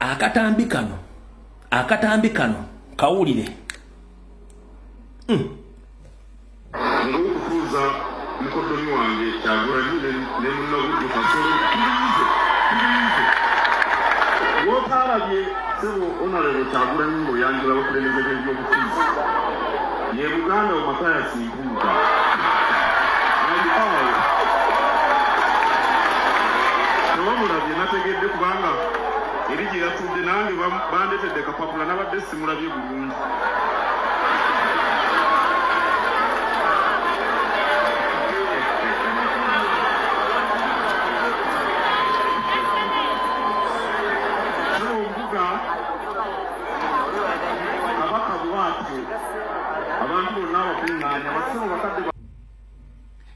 Akatambi kano, akatambi kano kawulire. Ng'okutuuza mukoddomi wange Kyagulanyi ne munnabuddu Kasolo, tulinze, tulinze. W'otaalabye ssebo Honorable Kyagulanyi ng'oyanjula abakulembeze b'ebyobufuzi ye Buganda wo Mathias Mpuuga. Ali awo tewamulabye, nategedde kubanga eri gye yatudde nange bandetedde kapapula, nabadde simulabye bulungi. Ssebo Mbuga, Kabaka bw'atyo abantu bonna abakuŋŋaanya, bassebo bakadde.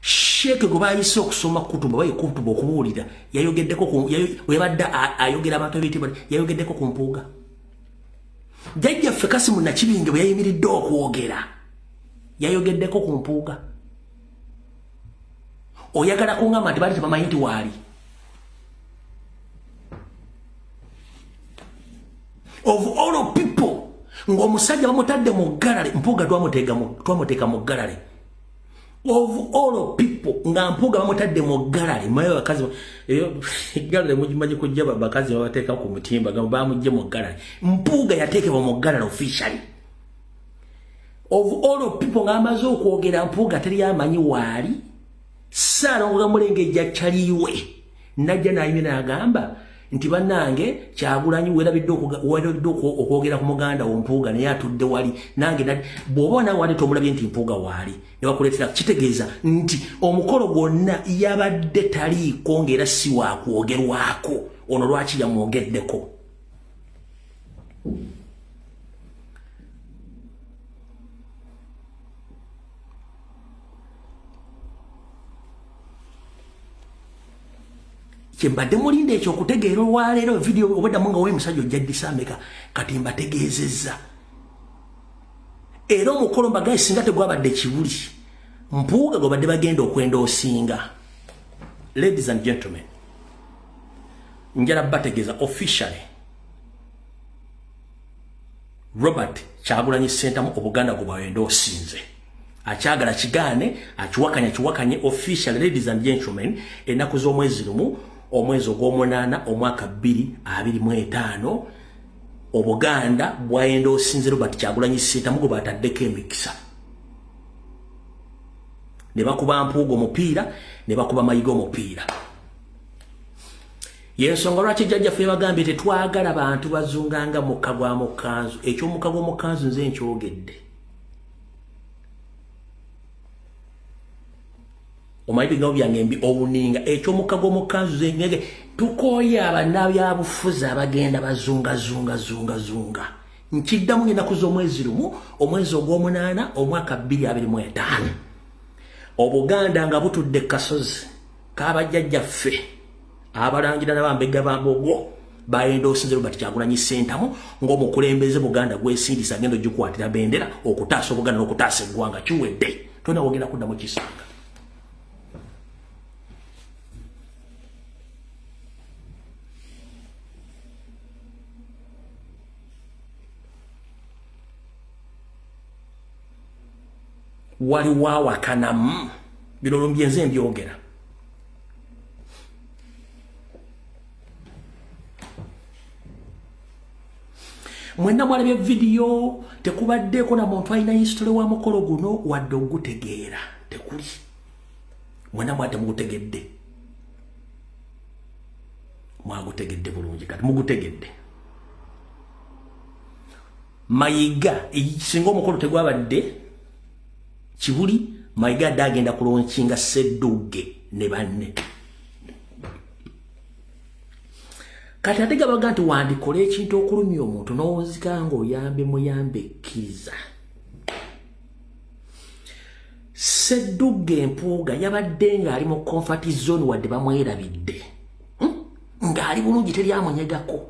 Sheeke gwe bayise okusoma kutuba, baye kutuba okubuulira, yayogeddeko webadde ayogera abantu ebitiibwa, yayogeddeko ku Mpuuga. Jjajjaffe Kasimu Nakibinge bwe yayimiridde okwogera, yayogeddeko ku Mpuuga. Oyagala kuŋŋamba nti baali tebamanyi nti waali? Of all people, ng'omusajja bamutadde mu galale, Mpuuga twamuteeka mu galale. Of all people, nga Mpuuga bamutadde mu galale. Maye bakazi galale mugimanyi, kujja bakazi babateeka ku mutimba, bamugje mu galale. Mpuuga yateekebwa mu galale officially. Of all people, ng'amaze okwogera, Mpuuga teri amanyi waali. Ssaalongo Gamulengejja kyaliwe najja n'ayimira n'agamba nti bannange, Kyagulanyi werabidde okwogera ku muganda wo Mpuuga, naye atudde wali nange. Bw'oba nawe wali tomulabye nti Mpuuga waali, ne bakuleetera, kitegeeza nti omukolo gwonna yabadde taliiko, ng'era si wakwogerwako. Ono lwaki yamwogeddeko? Kyembadde mulinda ekyo okutegeera olwaleero, vidiyo obweddamu nga wemusajja ojja disameka. Kati mbategeezezza era omukolo mbagaye singa tegwabadde kibuli, Mpuuga gwe badde bagenda okwenda osinga. Ladies and gentlemen, njala bategeeza officially, Robert Kyagulanyi Ssentamu, Obuganda gwe bwawenda osinze. Akyagala kigaane, akiwakanya kiwakanye, official, ladies and gentlemen, ennaku z'omwezi 1, omwezi ogw'omunaana, omwaka 2025, Obuganda bwayenda osinze Robert Kyagulanyi Ssentamu gwe bataddeko emikisa, ne bakuba Mpuuga omupiira, ne bakuba Mayiga omupiira. Yensonga lwaki jjajjaffe bagambye tetwagala bantu bazunganga mukka gwa mukanzu. Ekyomukka gw'omukanzu nze nkyogedde. Omanyi bigambo byange mbi owuninga ekyomukka gw'omukanzu zengege. Tukooye abannabyabufuzi abagenda bazunga zunga zunga zunga. Nkiddamu, ngenaku z'omwezi 1, omwezi ogw'omunaana, omwaka 2025, Obuganda nga butudde kasozi kabajjajjaffe abalangira nabambega bambogo, bayenda osinze Robert Kyagulanyi Ssentamu ng'omukulembeze Buganda gwesindisa agenda ogikwatira bendera okutaasa Obuganda n'okutaasa eggwanga. Kiwedde, tolina wogenda kuddamu kisanga. Waliwo awakanamu bino lumbye, nze mbyogera. Mwenna mwalabye vidiyo, tekubaddeeko na muntu alina history wa mukolo guno wadde ogutegeera, tekuli. Mwenna mwate mugutegedde, mwagutegedde bulungi, kati mugutegedde. Mayiga, singa omukolo tegwabadde Kibuli, Mayiga adde agenda kulaunchinga Seddugge ne banne. Kati ate gabaga nti wandikola ekintu okulumya omuntu n'owunzika ng'oyambe muyambe, kkiriza. Seddugge Empuuga yabadde ng'ali mu comfort zone, wadde bamwerabidde, Ng'ali bulungi, teryamunyegako.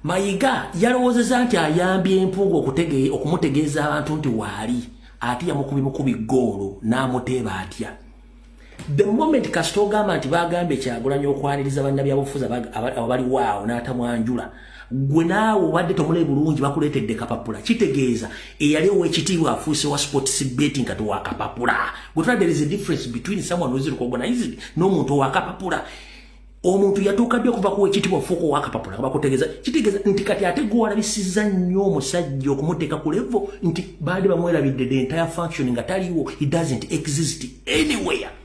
Mayiga yalowoozeza nti ayambye Empuuga okumutegeeza abantu nti waali, ate yamukubi bukubi goolo n'amuteeba atya. The moment kasita ogamba nti bagambye Kyagulanyi okwaniriza bannabyabufuzi abaliwaawo n'atamwanjula, gwe naawe obadde tomulabe bulungi, bakuleetedde kapapula. Kitegeeza eyali ow'ekitiibwa afuuse wa sports betting kati wakapapula. Gwe tula, there is a difference between someone who is recognized n'omuntu owakapapula. Omuntu yatuuka ddi okuva ku wekitiibwa ofuuka owakapapula? Bakutegeeza, kitegeeza nti kati ate gwe walabisizza nnyo omusajja okumuteeka ku level nti baali bamwerabidde the entire function nga taliwo. He doesn't exist anywhere.